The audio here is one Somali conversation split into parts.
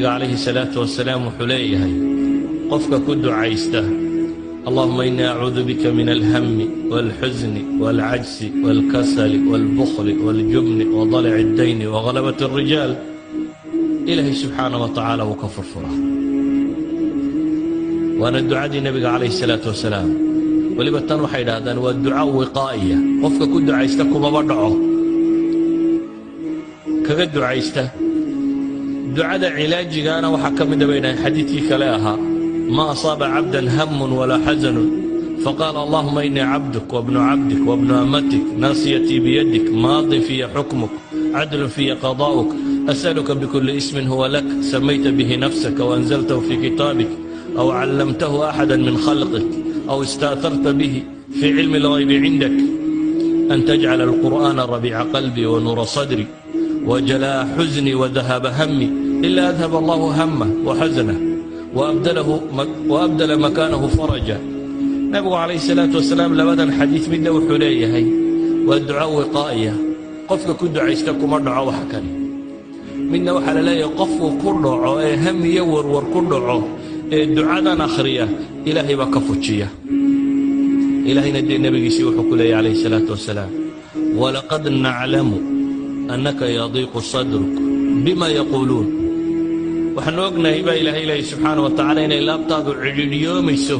Calayhi salaatu wasalaam wuxuu leeyahay, qofka ku ducaysta "Allahuma inii acuudu bika min alhami walxusni walcajsi walkasali walbukhli waljubni wadalaci اddayni wagalabat alrijaal, Ilaahay subxaana wa tacaala wuu ka furfuraa. Waana ducadii Nebiga calayhi salaatu wasalaam. Weliba tan waxay idhahdaan waa duca wiqaa'iya, qofka ku ducaysta kumaba dhaco. Kaga ducaysta ducada cilaajigaana waxaa ka mida, bay dhahaen, xadiidkii kale ahaa: "Ma asaaba cabdan hamun walaa xasanun faqaala: Allahuma inii cabduk wabnu cabdik wabnu amatik, naasiyatii biyadik, maadin fiya xukmuk, cadlun fiya qadaa'uk, as'aluka bikuli ismin huwa lak, samayta bihi nafsaka waanzaltahu fii kitaabik aw callamtahu axada min khalqik aw ista'tarta bihi fii cilmi alghaybi cindak, an tajcala alqur'aana rabiica qalbii wa nuura sadri wajalaa'a xusnii wadahaaba hami, ila adhaba Allahu hamah waxasnah waabdala makaanahu faraja." Nabigu calayhi salaatu wasalaam labadan xadiid midna wuxuu leeyahay waa duco wiqaa'iya, qofka ku ducaysta kuma dhaco wax kale. Midna waxaa la leeyahay qofku ku dhaco ee ham iyo warwar ku dhaco ee ducadan akhriya, Ilaahay baa ka fujiya. Ilaahayna dee nebigiisii wuxuu ku leeyahy calayhi salaatu wasalaam: "Walaqad naclamu annaka yadiiqu sadruk bima yaquuluun." Waxaanu ognahay, baa Ilaahay leeyahy subxaana wa tacala, inay laabtaadu cidhidhiyoomayso,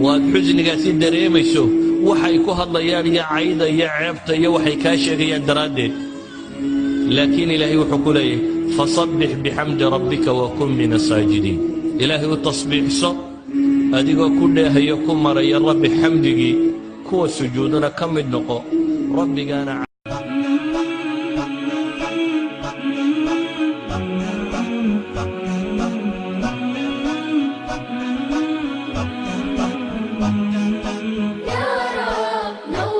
waad xusnigaasi dareemayso waxay ku hadlayaan iyo cayda iyo ceebta iyo waxay kaa sheegayaan daraaddeed. Laakiin Ilaahay wuxuu ku leeyahy: "Fasabbix bixamdi rabbika wa kun min asaajidiin." Ilaahay u tasbiixso adigoo ku dheehayo, ku maraya Rabbi xamdigii, kuwa sujuudana ka mid noqo Rabbigaana.